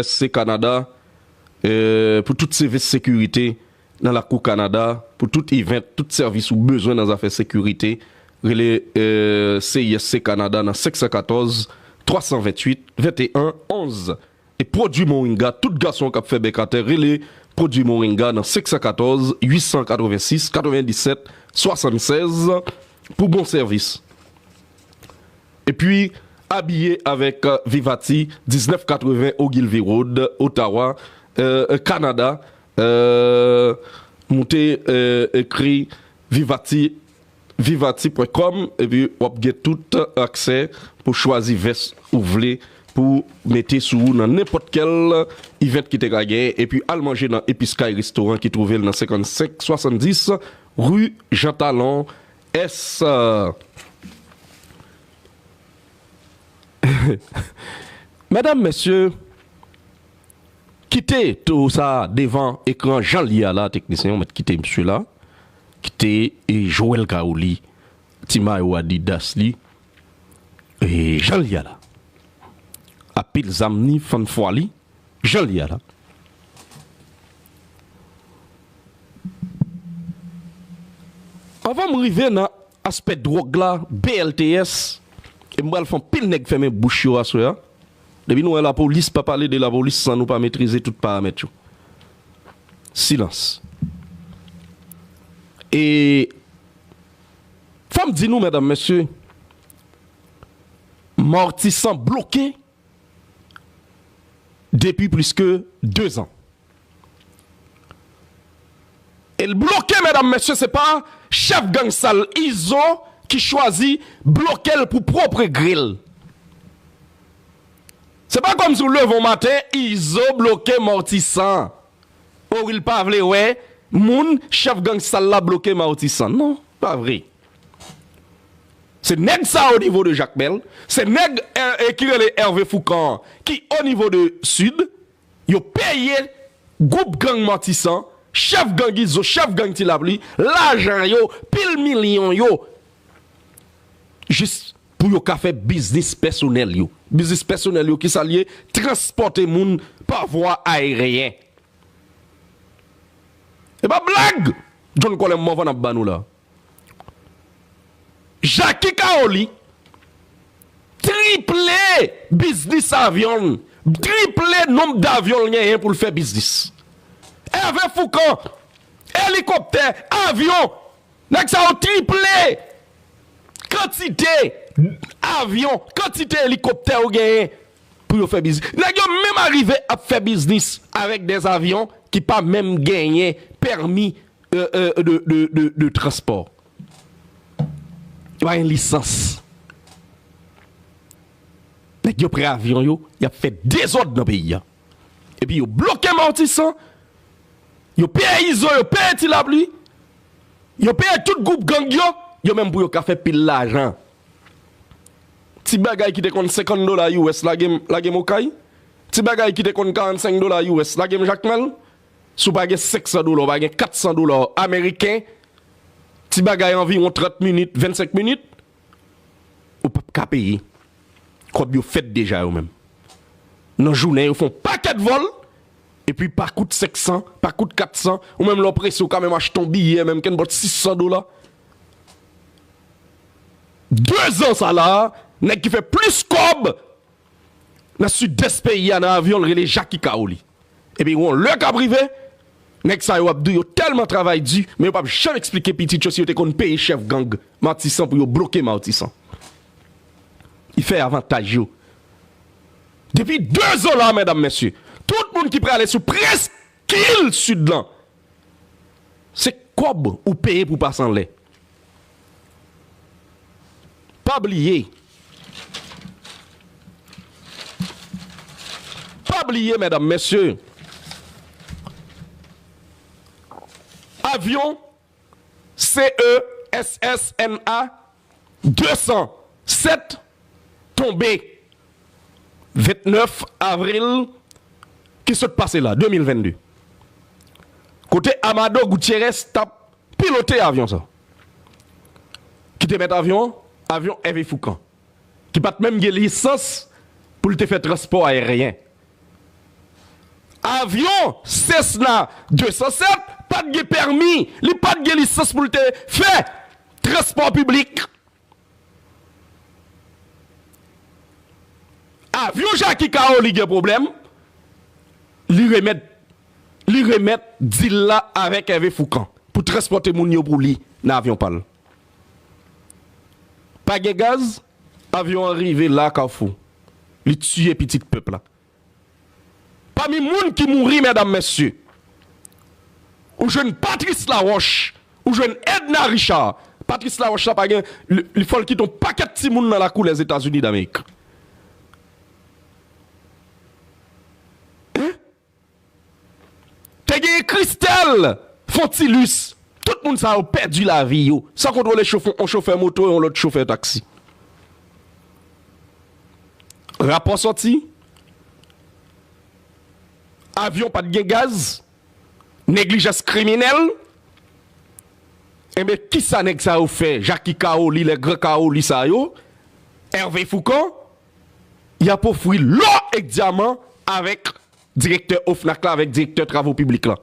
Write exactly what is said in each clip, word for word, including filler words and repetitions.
S C Canada, euh, pou tout sèvis sekirite nan lakou Kanada, pou tout event, tout sèvis ou bezwen nan zafè sekirite, rele, euh, C I S C Canada nan senk san katòz, twa san venntuit, venteyen, onz. E pwodui Moringa, tout gason k ap fè bèk atè, rele pwodui Moringa nan senk san katòz, uit san katrevensis, katrevendisèt, swasannsèz pou bon sèvis. Epi, abiye avèk, euh, Vivati, diznèf katreven Ogilvy Road, Ottawa, euh, Kanada. Euh, moute, euh, ekri Vivati, vivati pwen kòm, epi w ap gen tout aksè pou chwazi vès ou vle pou mete sou ou nan nenpòt kèl event ki te ka genyen. Epi al manje nan Episkay Restoran ki twouve l nan sennkann senk swasanndis ri Jean Talon, S. Medam, mesye, kite towo sa a devan ekran jan l ye a la, teknisyen, ou mèt kite misye la. Kite, e, Joel Kaoli, ti mayo Adidas li, e, jan l ye a la. Apil zam ni fann fwa li, jan l ye a la. Anvan m rive nan aspè dwòg la, B L T S, e m pral fè anpil nèg fèmen bouch yo aswè a. Depi nou wè lapolis pa pale de lapolis san nou pa metrize tout paramèt yo. Silans. E fò m di nou, medam, mesye, Martissant bloke depi plis ke de zan. E l bloke, medam, mesye, se pa chèf gang sal Izo ki chwazi bloke l pou pwòp regre l. Se pa kòmsi w leve yon maten, Izo bloke Martissant. Oril pa vle wè moun, chèf gang sal la bloke Martissant. Non, pa vre. Se nèg sa o nivo de Jakmèl, se nèg, e, e, ki rele Hervé Foucan ki o nivo de Sid, yo peye gwoup gang Martissant, chèf gang Izo, chèf gang Ti Lapli, lajan yo, pil milyon yo, jis pou yo ka fè biznis pèsonèl yo. Biznis pèsonèl yo, ki sa l ye? Transpòte moun pa vwa ayeryen. E pa blag! John Colem Morvan ap ba nou la. Jacky Kaoli triple biznis avyon l, triple nonb davyon l genyen pou l fè biznis. Hervé Foucan, elikoptè, avyon, nèg sa yo triple kantite avyon, kantite elikoptè yo genyen pou yo fè biznis. Nèg yo menm arive ap fè biznis avèk dè avyon ki pa menm genyen pèmi, euh, euh, de, de, de, de transpò. Yo pa gen lisans. Nèg yo pran avyon yo, y ap fè dezòd nan peyi a. Epi yo bloke Martissant, yo peye Izo, yo peye Ti Lapli, yo peye tout gwoup gang yo, yo menm pou yo ka fè pil lajan. Ti bagay ki te konn senkant dola U S, lage m, lage m Okay. Ti bagay ki te konn karannsenk dola U S, lage m Jakmèl. Si w pa gen senk san dola, w pa gen kat san dola ameriken, ti bagay anviwon trant minit, vennsenk minit, ou p ap ka peye. Kòb yo fèt deja yo menm. Nan jounen, yo fè yon pakèt vòl, epi pa kout senk san, pa kout kat san, ou menm lè w prese, ou ka menm achte yon biyè, menm kenbòt sis san dola. De zan sa la, nèg ki fè plis kòb nan sidès peyi a, nan avyon l rele Jacky Kaoli. Epi yon lè k ap rive, nèg sa yo ap di yo tèlman travay di, men yo p ap janm eksplike pitit yo si yo te konn peye chèf gang Martissant pou yo bloke Martissant. Li fè avantaj yo. Depi de zan la, medam, mesye, tout moun ki prale sou preskil Sid lan, se kòb ou peye pou pase anlè. Pa bliye. Pa bliye, medam, mesye. Avyon C E S S N A de san sèt tonbe vennèf avril ki sot pase la, de mil vennde. Kote Amado Gutierrez t ap pilote avyon sa. Ki te mèt avyon an? Avyon Hervé Foucan. Ki pa t menm gen lisans pou l te fè transpò ayeryen. Avyon Cessna de san sèt pa t gen pèmi, li pa t gen lisans pou l te fè transpò piblik. Avyon Jacky Kaoli gen pwoblèm, li remèt, li remèt dil la avèk Hervé Fourcand pou transpòte moun yo pou li nan avyon pa l. Pa gen gaz, avyon an rive la Kafou. Li tiye pitit pèp la. Pami moun ki mouri, medam, mesye, ou jwenn Patrice Laroche, ou jwenn Edna Richard. Patrice Laroche la pa gen, li, li fò l kite yon pakèt timoun nan lakou Lèzetazini Damerik. Hein? Te genyen Christelle Fontilus. Tout moun sa yo pèdi lavi yo. Sa kontwole chofè, yon chofè moto e yon lòt chofè taksi. Rapò sòti, avyon pa t gen gaz, neglijans kriminèl. Enben, kisa nèg sa yo fè? Jacky Kaoli, lè gran Kaoli sa yo, Hervé Fourcand, y ap ofri lò ek dyaman avèk direktè OFNAC la, avèk direktè travo piblik la.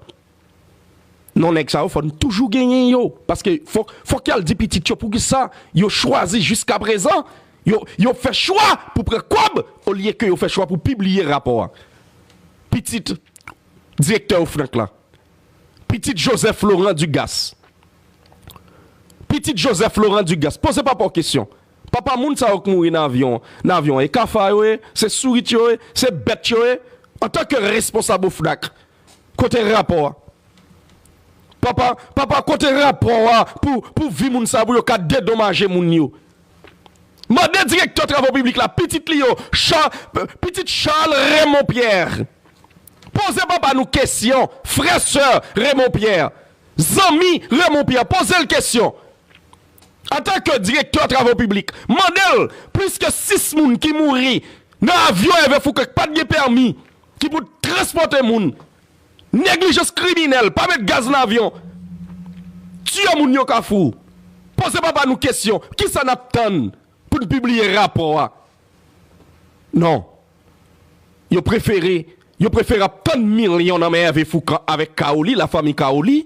Non, nèg sa yo, fò n toujou genyen yo. Paske fòk, fòk y al di pitit yo poukisa yo chwazi jiskaprezan, yo, yo fè chwa pou pran kòb olye ke yo fè chwa pou pibliye rapò a. Pitit direktè OFNAC la. Pitit Joseph Laurent Dugas. Pitit Joseph Laurent Dugas. Poze papa w kesyon. Papa moun sa yo k mouri nan avyon, nan avyon, e kafa yo ye, se sourit yo ye, se bèt yo ye. Antanke responsab OFNAC, kote rapò a? Papa, papa, kote rapò a pou, pou vi moun sa, pou yo ka dedomaje moun yo? Mande direktè travo piblik la, pitit li yo, Cha-, pitit Charles Raymond Pierre. Poze papa nou kesyon, frè, sè Raymond Pierre, zanmi Raymond Pierre, poze l kesyon. Antanke direktè travo piblik, mande l, pliske sis moun ki mouri nan avyon Hervé Fourcand ki pa t gen pèmi, ki pou transpòte moun, neglijans kriminèl, pa met gaz nan avyon, tiye moun yo Kafou. Poze papa nou kesyon, kisa n ap tann pou n pibliye rapò a? Non. Yo prefere, yo prefere ap tann milyon nan men Hervé Fourcand avèk Kaoli, lafanmi Kaoli.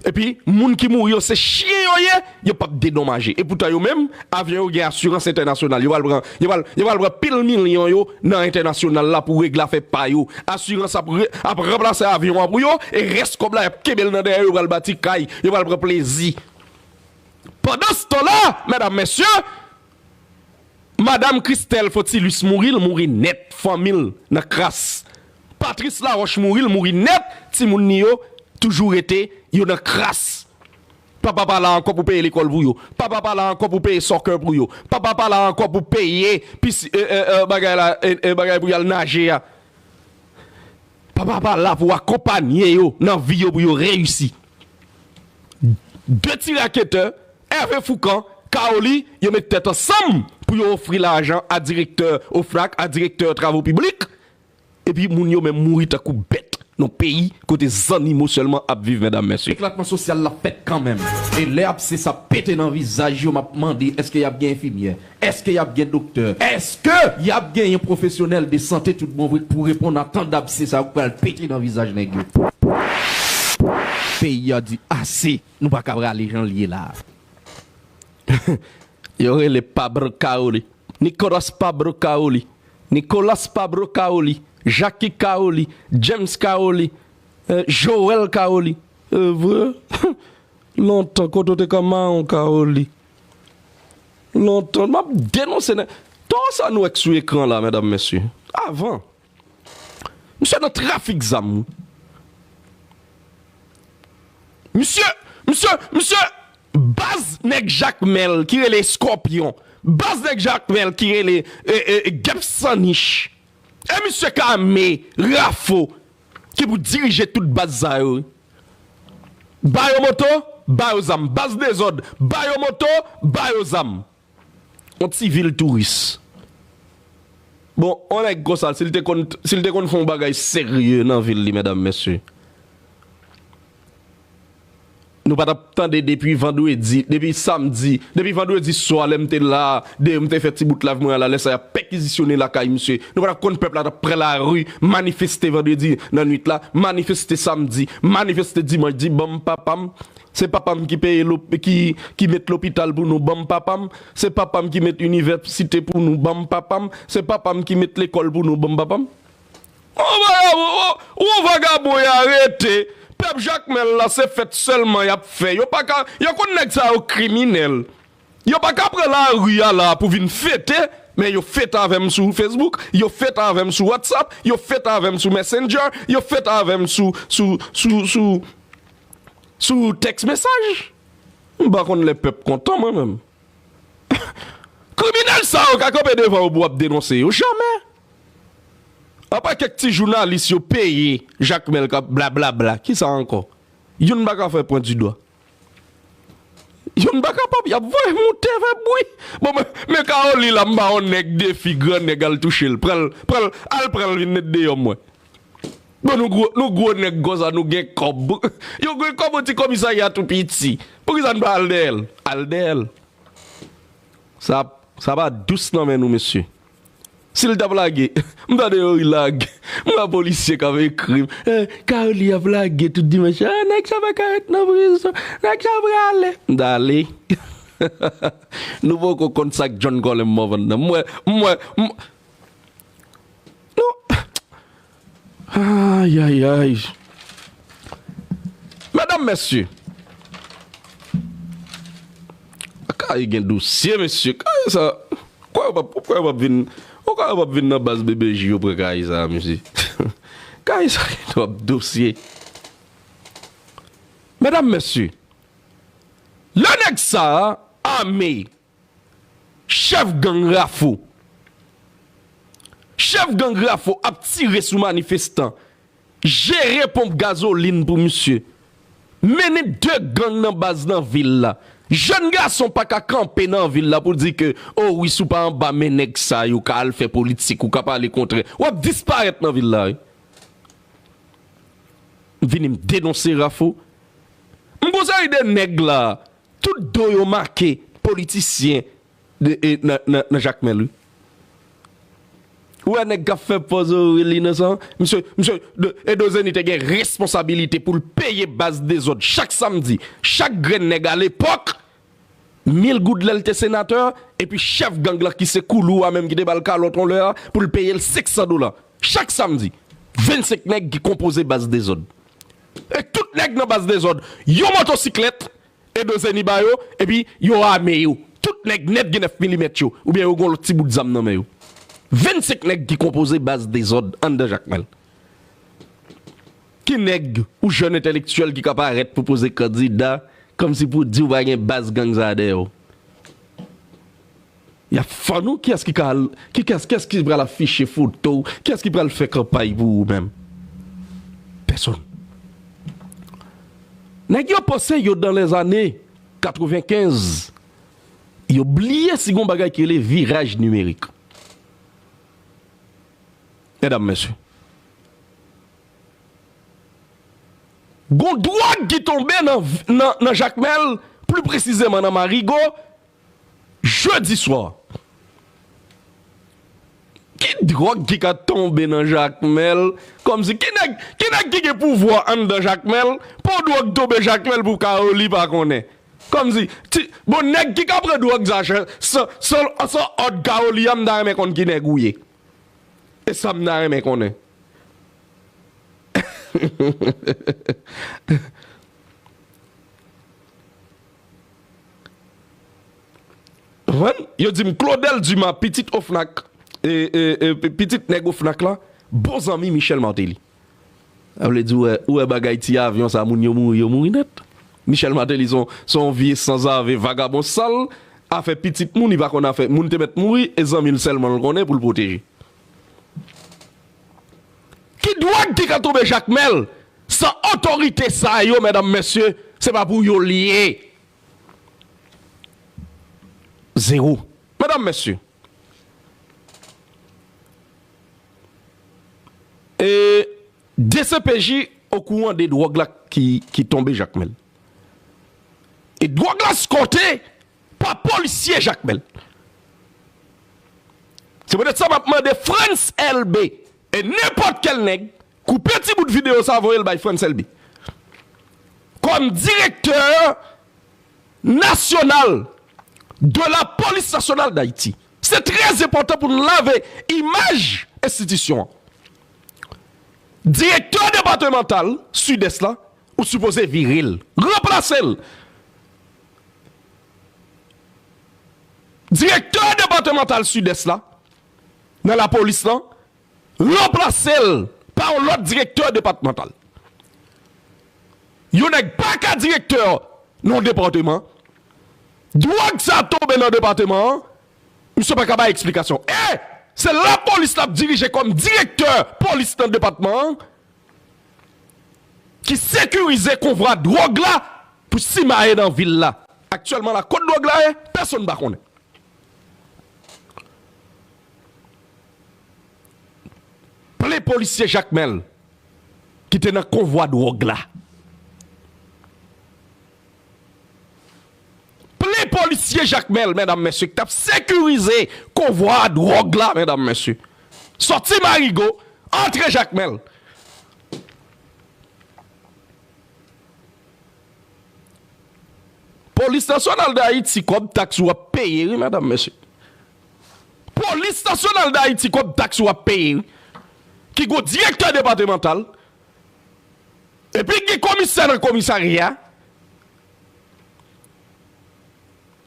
Epi, moun ki mouri yo, se chen yo ye, yo p ap dedomaje. Epoutan, yo menm, avyon yo gen asirans entènasyonal. Yo pral pran, yo pral, yo pral pran pil milyon yo nan entènasyonal la pou regle afè pa yo. Asirans ap re-, ap ranplase avyon an pou yo, e rès kòb la, y ap kenbe l nan dèyè yo, yo pral bati kay, yo pral pran plezi. Pandanstan la, medam, mesye, madanm Christelle Fontilus mouri, l mouri nèt, fanmi l nan kras. Patrice Laroche mouri, l mouri nèt, timoun li yo toujou rete, yo nan kras. Papa pa la ankò pou peye lekòl pou yo. Papa pa la ankò pou peye soccer pou yo. Papa pa la ankò pou peye pisi-, e, e, e, bagay la, e, e, bagay pou y al naje a. Papa pa la pou akonpanye yo nan vi yo pou yo reyisi. De ti raketè, Hervé Fourcand, Kaoli, yo met tèt ansanm pou yo ofri lajan a direktè OFNAC, a direktè travo piblik. Epi moun yo menm mouri tankou bèt nan peyi kote zannimo sèlman ap viv, medam, mesye. Eklatman sosyal la fèt kanmenm. E lè abse sa pete nan vizaj yo, m ap mande, èske y ap gen enfimyè? Èske y ap gen doktè? Èske y ap genyen pwofesyonèl de sante tout bon vre k pou reponn a tan dabse sa yo k pral pete nan vizaj nèg yo? Peyi a di ase, nou pa ka prale jan l ye la a. Yo rele Pablo Kaoli. Nicolas Pablo Kaoli. Nicolas Pablo Kaoli. Jacky Kaoli. James Kaoli. Eh, Joel Kaoli. E vre? Lontan, kote w te ka mawon Kaoli? Lontan, m ap denonse nèg. Tan sa nou wè k sou ekran la, medam, mesye. Avan. Misye nan trafik zam. Misye, misye, misye, baz nèg Jakmèl ki rele Eskòpyon. Baz nèg Jakmèl ki rele, e, e, e, Gèp San Nich. E misye k ame Rafo ki pou dirije tout baz sa yo. Ba yo moto, ba yo zam. Baz dezòd, ba yo moto, ba yo zam. Yon ti vil touris. Bon, yon nèg konsa, si l te konn, si l te konn fè yon bagay serye nan vil li, medam, mesye. Nou pa t ap tande depi vandredi, depi samdi, depi vandredi swa lè m te la, de m te fè ti bout live mwen an la, lè sa y ap pèkizisyone lakay misye. Nou pa t ap konn pèp la t ap pran lari, manifeste vandredi nan nwit la, manifeste samdi, manifeste dimanch, di ban m papa m. Se papa m ki peye lop-, ki, ki met lopital pou nou, ban m papa m. Se papa m ki met inivèsite pou nou, ban m papa m. Se papa m ki met lekòl pou nou, ban m papa m. Yon vagabon, yon, yon vagabon y arete. Pèp Jakmèl la, se fèt sèlman y ap fè. Yo pa ka, yo konn nèg sa yo kriminèl. Yo pa ka pran lari a la pou vin fete, men yo fete avè m sou Facebook, yo fete avè m sou WhatsApp, yo fete avè m sou Messenger, yo fete avè m sou, sou, sou, sou, sou text message. M pa konn lè pèp kontan, mwen menm. Kriminèl sa yo ka kanpe devan yo pou w ap denonse yo. Jamè! Apa kèk ti jounalis yo peye Jakmèl k ap blablabla. Kisa ankò? Youn pa ka fè pwent di dwa. Youn pa kapab, y ap voye moute fè bri. Bon, men, men Kawoli la, m ba yon nèg defi, gran nèg al touche l. Pran l, pran l, al pran l vin met deyò m wè. Bon, nou gwo, nou gwo nèg konsa, nou gen kòb. Yo gen kòb yon ti komisarya tou piti. Poukisa n pa al dèyè l? Al dèyè l. Sa, sa pa dous nan men nou, mesye. Si l t ap lage, m tande yo ri lage. M wè polisye k ap ekri m. Eh, Kawoli ap lage tout dimanch. Ah, nèg sa pa ka ret nan prizon. Nèg sa prale. M t ale. Nou poko konn sa k John Colin Morvan nan. M wè, m wè, m, non. Ay, ay, ay. Medam, mesye. Kay gen dosye, mesye. Kay sa. Kwa yo p ap, kwa yo p ap vin, kwa yo p ap vin nan baz B B J yo pran kay sa, mesye. Kay sa gen twòp dosye. Medam, mesye. Lè nèg sa a ame, chèf gang Rafo. Chèf gang Rafo ap tire sou manifestan, jere ponp gazolin pou misye, mennen de gang nan baz nan vil la. Jèn gason pa ka kanpe nan vil la pou di ke, o wi, si w pa anba men nèg sa yo, ka al fè politik, ou ka pale kontrè. W ap disparèt nan vil la, wi. M vini, m denonse Rafo. M gon seri de nèg la, tout do yo make politisyen de, e, nan, nan, nan Jakmèl, wi. Ou wè nèg k ap fè pòz, o, li inosan. Misye, misye, de, Edo Zenny te gen responsabilite pou l peye baz dezòd chak samdi. Chak grenn nèg alepòk, mil goud lè l te senatè, epi chèf gang la ki se Koulou a menm ki te ba l kalòt on lè a, pou l peye l senk san dola. Chak samdi, vennsenk nèg ki konpoze baz dezòd. E tout nèg nan baz dezòd, yon motosiklèt, Edo Zenny ba yo, epi yo ame yo. Tout nèg nèt gen nèf milimèt yo, oubyen yo gon lòt ti bout zam nan men yo. Vennsenk nèg ki konpoze baz dezòd anndan Jakmèl. Ki nèg ou jèn entèlektyèl ki ka parèt pou poze kandida, kòmsi pou di w pa gen baz gang sa dèyè w? Y ap fann ou? Kiyès ki ka al, ki, kiyès, kiyès ki pral afiche foto w? Kiyès ki pral fè kanpay pou ou menm? Pèsonn. Nèg yo panse yo dans les années quatre-vingt-quinze. Yo bliye si gon bagay ki rele viraj nimerik. Medam, mesye. Gon dwòg ki tonbe nan, nan, nan Jakmèl, pli presizeman nan Marigo, jedi swa. Ki dwòg ki ka tonbe nan Jakmèl? Kòmsi, ki nèg, ki nèg ki gen pouvwa anndan Jakmèl? Pou dwòg tonbe Jakmèl pou Kawoli pa konnen. Kòmsi, ti, bon, nèg ki ka pran dwòg sa, san, san, san òd Kawoli a, m ta renmen konn ki nèg ou ye. E sa m ta renmen konnen. Konprann? Yo di m Claudel Dumas, pitit Ofnak, e, e, e, pi-, pitit nèg Ofnak la, bon zanmi Michel Martelly. Sa vle di, ou wè, ou wè bagay ti avyon sa, moun yo mouri, yo mouri nèt. Michel Martelly se yon, se yon vye sanzave, vagabon sal, afè pitit moun, li pa konn afè moun te mèt mouri, e zanmi l sèlman l konnen pou l pwoteje. Ki dwòg ki ka tonbe Jakmèl san otorite sa yo, medam, mesye, se pa pou yo l ye. Zewo. Medam, mesye, e D C P J okouran de dwòg la ki, ki tonbe Jakmèl. dwòg la eskòte pa polisye Jakmèl. Se poutèt sa m ap mande Frantz Elbé e nenpòt kèl nèg, koupe ti bout videyo sa, voye l bay Frantz Elbé. Kòm direktè national de la Police Nationale d'Haïti. Se trè enpòtan pou n lave imaj enstitisyon an. Direktè depatmantal Sidès la, ou sipoze vire l, ranplase l. Direktè depatmantal Sidès la, nan lapolis lan, ranplase l pa yon lòt direktè depatmantal. Yon nèg pa ka direktè nan yon depatman. Dwòg sa tonbe nan depatman an, misye pa ka bay eksplikasyon. E se lapolis l ap dirije kòm direktè polis nan depatman an ki sekirize konvwa dwòg la pou simaye nan vil la. Aktyèlman la, kot dwòg la ye? Pèsonn pa konnen. Plen polisye Jakmèl ki te nan konvwa dwòg la. Plen polisye Jakmèl, medam, mesye, ki t ap sekirize konvwa dwòg la, medam, mesye. Sòti Marigo, antre Jakmèl. Polis Nasyonal d Ayiti, kòb taks w ap peye, wi, medam, mesye. Polis Nasyonal d Ayiti, kòb taks w ap peye, wi. Ki gon direktè depatmantal, epi gen komisè nan komisarya.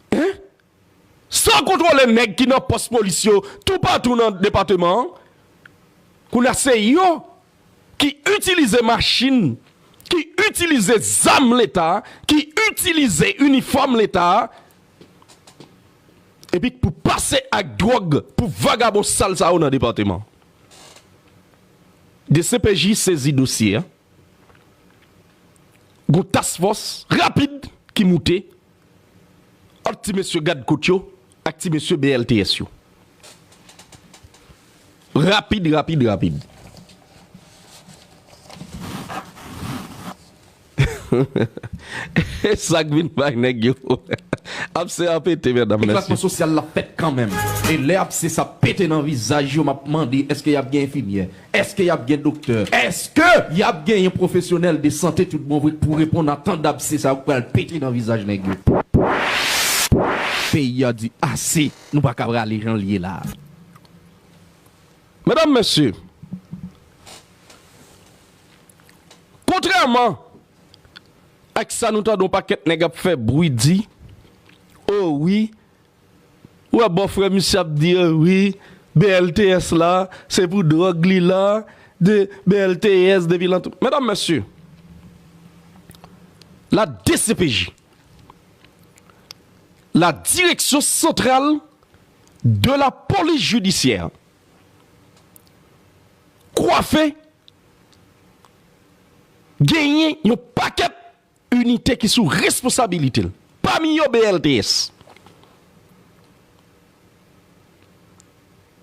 Hein? San kontwole nèg ki nan pòs polis yo toupatou nan depatman an. Kounye a se yo ki itilize machin, ki itilize zam Leta, ki itilize inifòm Leta, epi pou pase ak dwòg pou vagabon sal sa yo nan depatman. D C P J sezi dosye a. Gon task force rapid ki moute ant ti mesye gad kot yo ak ti mesye B L T S yo. Rapid, rapid, rapid. E sa k vin bay nèg yo. Abse a pete, medam, mesye. Eklatman sosyal la fèt kanmenm. E lè abse sa pete nan vizaj yo, m ap mande, èske y ap gen enfimyè? Èske y ap gen doktè? Èske y ap genyen pwofesyonèl de sante tout bon vre pou reponn a tan d abse sa yo k pral pete nan vizaj nèg yo? Peyi a di ase, nou pa ka rale jan l ye la. Medam, mesye, kontrèman ak sa nou tande yon pakèt nèg ap fè bri di, o wi, ou wè bòfrè misye ap di, o wi, B L T S la, se pou dwòg li la, de B L T S depi lantou. Medam, mesye, la D C P J, la Direction Centrale de la Police Judiciaire, kwafe, genyen yon pakèt inite ki sou responsabilite l. Pami yo B L T S.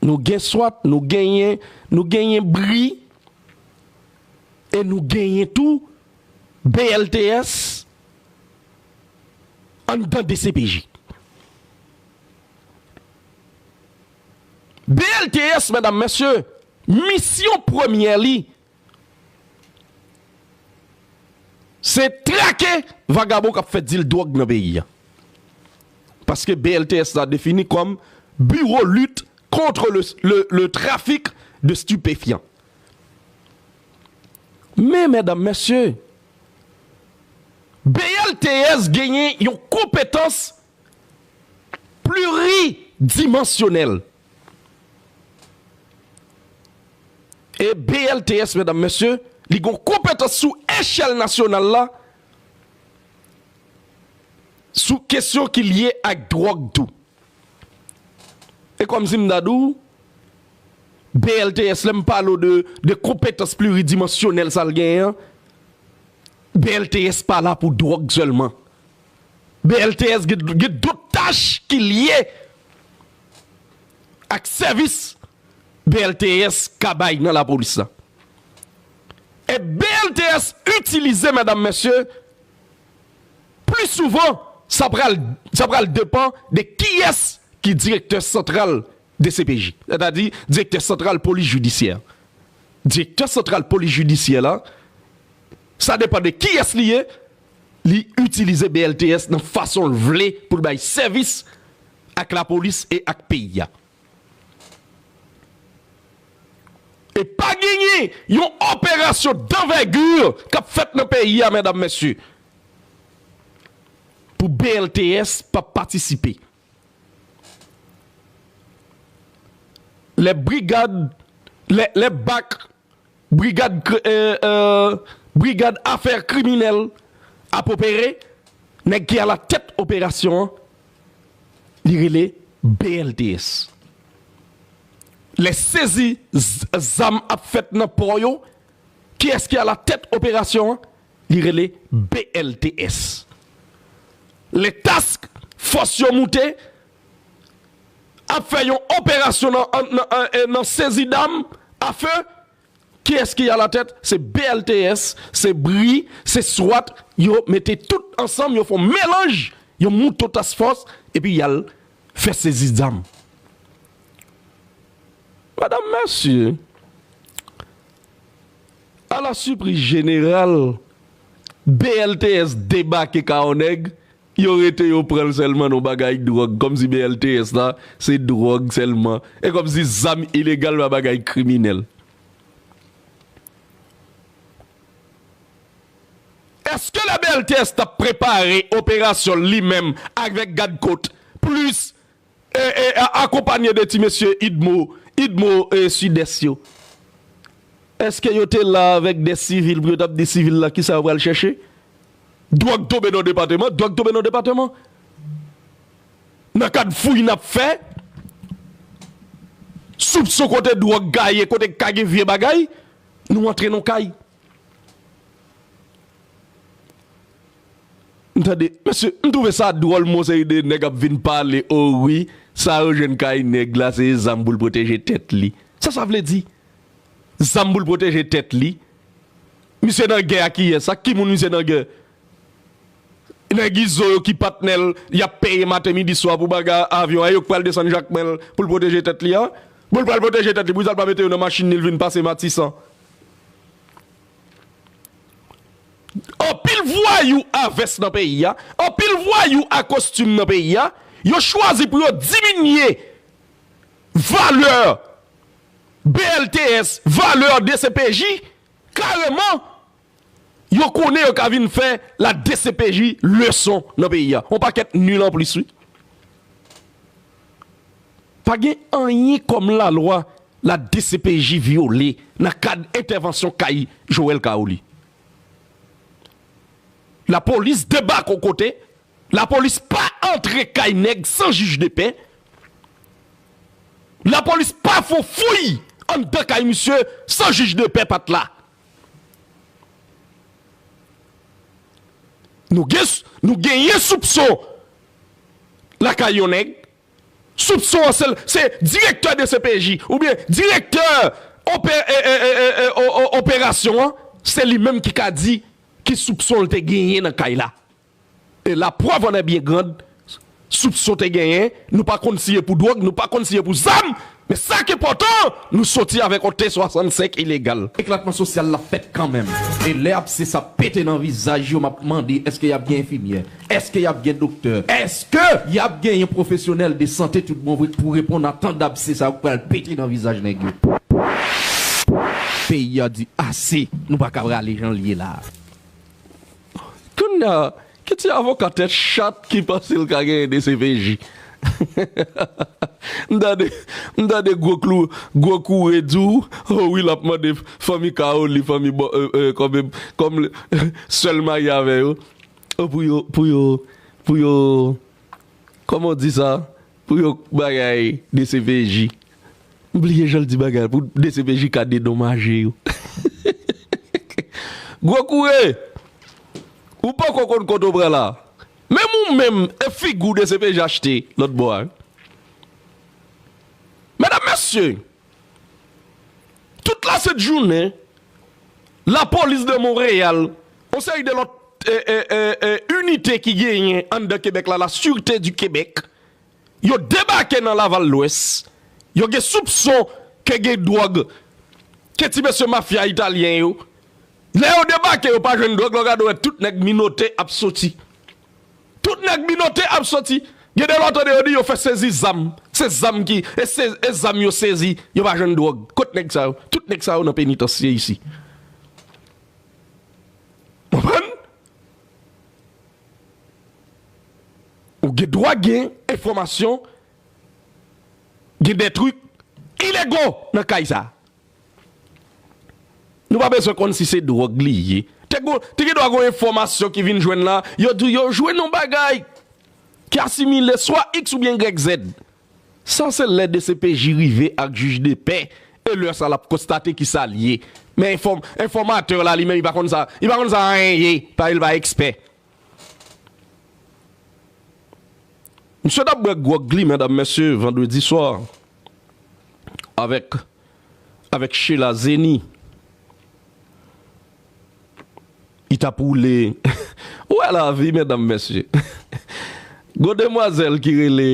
Nou gen swat, nou genyen, nou genyen bri, e nou genyen tou B L T S anndan D C P J. B L T S, medam, mesye, misyon premyè li, se trake vagabon k ap fè dil dwòg nan peyi a. Paske B L T S la defini kòm Bureau Lutte contre le, le, le Trafic de Stupéfiants. Men, medam, mesye, B L T S genyen yon konpetans pliridimansyonèl. E B L T S, medam, mesye, li gon konpetans sou echèl nasyonal la, sou kesyon ki lye ak dwòg tou. E kòmsi m ta di w, B L T S, lè m pale w de, de konpetans pliridimansyonèl sa l genyen an, B L T S pa la pou dwòg sèlman. B L T S gen, gen dòt tach ki lye ak sèvis B L T S ka bay nan lapolis la. E B L T S itilize, medam, mesye, pli souvan, Sa pral, sa pral depann de kiyès ki direktè santral D C P J, sètadi direktè santral polis jidisyè. Direktè santral polis jidisyè la, sa depann de kiyès li ye, li itilize B L T S nan fason l vle pou l bay sèvis ak lapolis e ak peyi a. E pa genyen yon operasyon danvègi k ap fèt nan peyi a, medam, mesye, pou B L T S pa patisipe. Lè brigad, lè, lè bak, brigad, kri- euh, euh, brigad afè kriminèl ap opere, nèg ki alatèt operasyon an, li rele B L T S. Lè sezi z- zam ap fèt nan pò yo, kiyès ki alatèt operasyon an? Li rele B L T S. Lè task fòs yo moute, ap fè yon operasyon nan, nan, nan, nan sezi dam afe, kiyès ki alatèt? Se B L T S, se bri, se swat, yo mete tout ansanm, yo fè yon melanj, yo moute yon task fòs, epi y al fè sezi zam. Medam, mesye, a la sipriz jeneral, B L T S debake Kawonèg, yo rete yo pran l sèlman nan bagay dwòg, kòmsi B L T S la se dwòg sèlman, e kòmsi zam ilegal pa bagay kriminèl. Èske lè B L T S t ap prepare operasyon l li menm avèk gad kot, plis e, e, a- akonpanye de ti mesye idmo, idmo e, sidès yo, èske yo te la avèk de sivil pou yo t ap di sivil la kisa yo pral chèche? Dwòg tonbe nan depatman, dwòg tonbe nan depatman. Nan kad fouy n ap fè, soupson kote dwòg ka ye, kote ka gen vye bagay, nou antre nan kay. M tande, mesye, m twouve sa dwòl, mon seri de nèg ap vin pale, o wi, sa yo jwenn kay nèg la, se zam pou l pwoteje tèt li. Sa sa vle di? Zam pou l pwoteje tèt li? Misye nan gè ak kiyès? Ak ki moun misye nan gè? Nèg Izo yo ki patnè l, y ap peye maten, midi, swa pou bagay avyon an, e yo k pral desann Jakmèl pou l pwoteje tèt li a? Bon, l pral pwoteje tèt li, poukisa l pa mete yo nan machin li, l vin pase Matisan? Anpil vwayou a vès nan peyi a, anpil vwayou a kostim nan peyi a, yo chwazi pou yo diminye valè B L T S, valè D C P J, kareman, yo konnen yo ka vin fè la D C P J leson nan peyi a. On pakèt nil anplis, wi. Pa gen anyen kòm lalwa la D C P J vyole nan kad entèvansyon kay Joel Kaoli. Lapolis debake yon kote, lapolis pa antre kay nèg san jij de pè, lapolis pa fè fouy anndan kay misye san jij de pè pa t la. Nou gen, nou genyen soupson lakay yon nèg. Soupson an se, se direktè D C P J oubyen direktè opè- e- e- e- e- e- o- o- operasyon an, se li menm ki ka di ki soupson l te genyen nan kay la. E laprèv en est bien grande, soupson te genyen, nou pa konn si e pou dwòg, nou pa konn si e pou zam, men sa k enpòtan, nou soti avèk yon T swasannsenk ilegal. Eklatman sosyal la fèt kanmenm. E lè abse sa pete nan vizaj yo, m ap mande, èske y ap gen enfimyè? Èske y ap gen doktè? Èske y ap gen yon pwofesyonèl de sante tout bon vre pou reponn a tan dabse sa yo k pral pete nan vizaj nèg yo? Peyi a di ase, nou pa ka prale jan l ye la. Kounye a, ki ti avoka tèt chat ki panse l ka genyen D C P J? M tande, m tande gwo klou, gwo koure di w, o wi, l ap mande fanmi Kaoli, fanmi bò, e, e, kòm, kòm sè l marye avè yo, o, pou yo, pou yo, pou yo, kòman w di sa? Pou yo bagay D C P J. M bliye jan l di bagay la, pou D C P J ka dedomaje yo. Gwo koure! Ou poko konn kote w pran la. Menm ou menm, e figi w D C P J achte lòt bò a. Medam, mesye, tout lasent jounen, lapolis de Monreyal, yon seri de lòt e, e, e, e, inite ki genyen anndan Kebèk la, la Sûreté du Québec, yo debake nan Laval Lwès, yo gen soupson ke gen dwòg, ke ti mesye mafya italyen yo. Lè yo debake, yo pa jwenn dwòg, lè w gade, w wè tout nèg minote ap soti. Tout nèg minote ap soti. Gen de lè w tande yo di yo fè sezi zam. Se zam ki, e se, e zam yo sezi, yo pa jwenn dwòg. Kot nèg sa yo? Tout nèg sa yo nan penitansye isi. Konprann? Ou gen dwa gen enfòmasyon, gen de trik ilego nan kay sa. Nou pa bezwen konn si se dwòg li ye. Te gon, te gen dwa gon enfòmasyon ki vin jwenn la, yo di yo jwenn yon bagay ki asimile swa X oubyen Y Z. Sa se lè D C P J rive ak jij de pè, e lè sa l ap konstate ki sa l ye. Men enfòm-, enfòmatè la li menm, li pa konn sa, li pa konn sa anyen ye, pa li pa ekspè. Misye t ap bwè gwòg li, medam, mesye, vandredi swa, avèk, avèk Sheila Zeni. Li t ap woule. Ou wè lavi, medam, mesye. Gon demwazèl ki rele,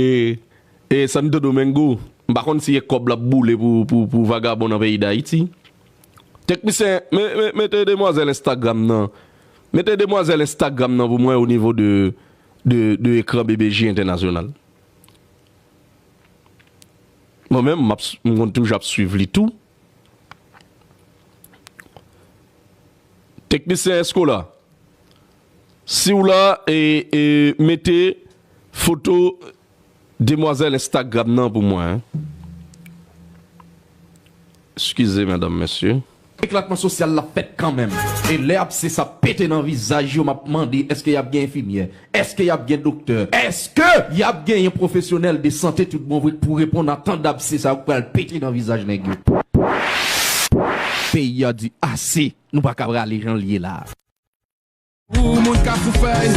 e, Santo Domingo. M pa konn si e kòb l ap boule pou, pou, pou vagabon nan peyi Dayiti. Teknisyen, me-, me-, mete demwazèl Instagram nan. Mete demwazèl Instagram nan pou mwen o nivo de, de, de ekran B B J entènasyonal. Mwen menm, m ap s-, m konn toujou ap swiv li tou. Teknisyen, èske w la? Si w la, e, e, mete foto demwazèl Instagram nan pou mwen, en. Eskize, medam, mesye. Eklatman sosyal la fèt kanmenm. E lè abse sa pete nan vizaj yo, m ap mande, èske y ap gen enfimyè? Èske y ap gen doktè? Èske y ap genyen pwofesyonèl de sante tout bon vre k pou reponn a tan d abse sa yo k pral pete nan vizaj nèg yo? Peyi a di ase, nou pa ka prale jan l ye la a. Pou moun Kafou Fèy,